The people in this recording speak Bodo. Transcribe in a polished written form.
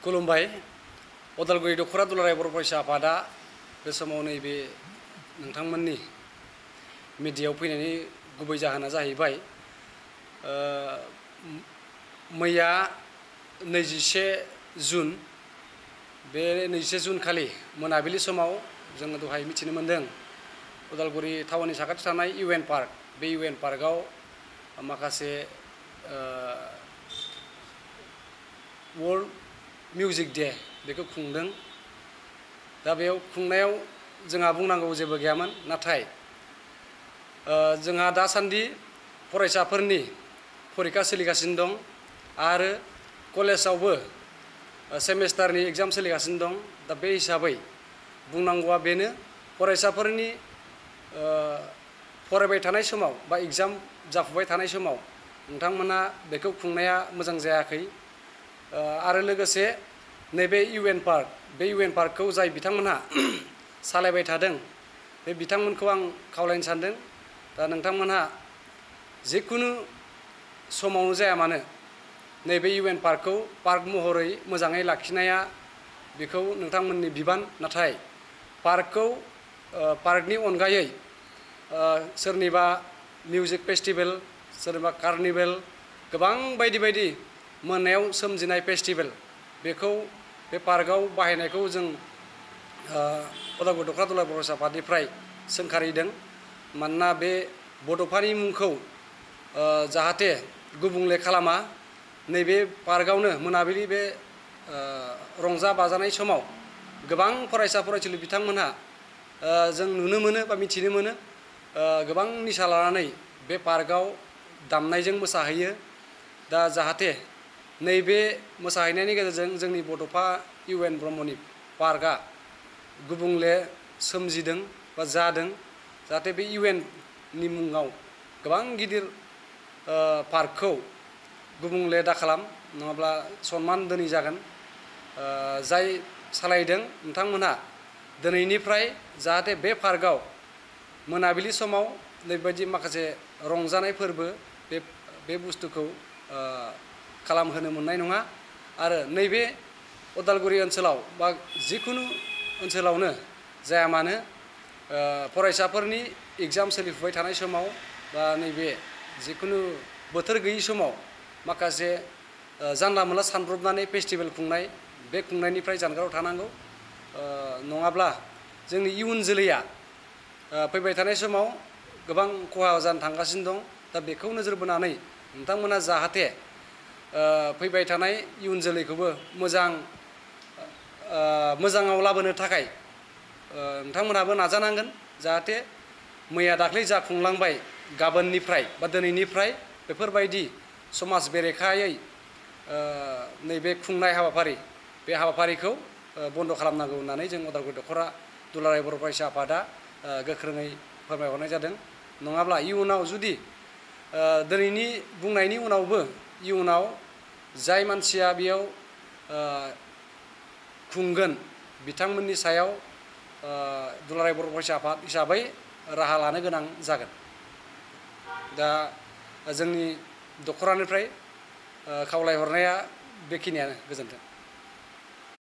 खुलुमबाय उदालगुरि दख'रा दुलाराय बर' फरायसा आफादा बे समाव नैबे नोंथांमोननि मिडियायाव फैनायनि गुबै जाहोना जाहैबाय मैया 21 जुन बे 21 जुन खालि मोनाबिलि समाव जोङो दहाय मिथिनो मोन्दों उदालगुरि टाउननि साखाथि थानाय इउएन पार्क बे इउएन पार्कआव माखासे वर्ल्ड मिउजिक डे बेखौ खुंदों दा बेयाव खुंनायाव जोंहा बुंनांगौ जेबो गैयामोन नाथाय जोंहा दासान्दि फरायसाफोरनि फरिखा सोलिगासिनो दं आरो कलेजावबो सेमेस्टारनि एग्जाम सोलिगासिनो दं दा बे हिसाबै बुंनांगौआ बेनो फरायसाफोरनि फरायबाय थानाय समाव बा एग्जाम जाफुबाय थानाय समाव नोंथांमोना बेखौ खुंनाया मोजां जायाखै आरो लोगोसे नैबे इउएन पार्क बे इउएन पार्कखौ जाय बिथांमोनहा सालायबाय थादों बे बिथांमोनखौ आं खावलायनो सानदों दा नोंथांमोनहा जिखुनु समावनो जाया मानो नैबे इउएन पार्कखौ पार्क महरै मोजाङै लाखिनाया बेखौ नोंथांमोननि बिबान नाथाय पार्कखौ पार्कनि अनगायै सोरनिबा मिउजिक फेस्टिभेल सोरनिबा कार्निभेल गोबां बायदि बायदि मोनायाव सोमजिनाय फेस्टिभेल बेखौ बे पार्कआव बाहायनायखौ जों उदालगुरि दख'रा दुलाराय बर' फरायसा आफादनिफ्राय सोंखारिदों मानोना बे बड'फानि मुंखौ जाहाथे गुबुंले खालामा नैबे पार्कआवनो मोनाबिलि बे रंजा बाजानाय समाव गोबां फरायसा फरायसुलि बिथांमोनहा जों नुनो मोनो बा मिथिनो मोनो गोबां निसा लानानै बे पार्कआव दामनायजों मोसाहैयो दा जाहाथे नैबे मोसाहैनायनि गेजेरजों जोंनि बड'फा इउएन ब्रह्मनि पार्कआ गुबुंले सोमजिदों बा जादों जाहाथे बे इउएननि मुङाव गोबां गिदिर पार्कखौ गुबुंले दाखालाम नङाब्ला सनमान दोनै जागोन जाय सालायदों नोंथांमोनहा दिनैनिफ्राय जाहाथे बे पार्कआव मोनाबिलि समाव बेबायदि माखासे रंजानाय फोरबो बे बुस्थुखौ खालामहोनो मोननाय नङा आरो नैबे उदालगुरि ओनसोलाव बा जिखुनु ओनसोलावनो जाया मानो फरायसाफोरनि एग्जाम सोलिफुबाय थानाय समाव बा नैबे जिखुनु बोथोर गैयै समाव माखासे जानला मोनला सानब्रबनानै फेस्टिभेल खुंनाय बे खुंनायनिफ्राय जानगाराव थानांगौ नङाब्ला जोंनि इयुन जोलैया फैबाय थानाय समाव गोबां खहा जानो थांगासिनो दं दा बेखौ नोजोर बोनानै नोंथांमोना जाहाथे फैबाय थानाय इयुन जोलैखौबो मोजाङाव लाबोनो थाखाय नोंथांमोनहाबो नाजानांगोन जाहाथे मैया दाख्लै जा खुंलांबाय गाबोननिफ्राय बा दिनैनिफ्राय बेफोरबायदि समाज बेरेखायै नैबे खुंनाय हाबाफारि बे हाबाफारिखौ बन्द' खालामनांगौ होननानै जों उदालगुरि दख'रा दुलाराय बर' फरायसा आफादा गोख्रोङै फोरमायहरनाय जादों नङाब्ला इयुनाव जुदि दिनैनि बुंनायनि उनावबो इयुनाव जाय मानसिया बेयाव खुंगोन बिथांमोननि सायाव दुलाराय बर' फरायसा आफाद हिसाबै राहा लानो गोनां जागोन दा जोंनि दख'रानिफ्राय खावलायहरनाया बेखिनियानो गोजोन्थों।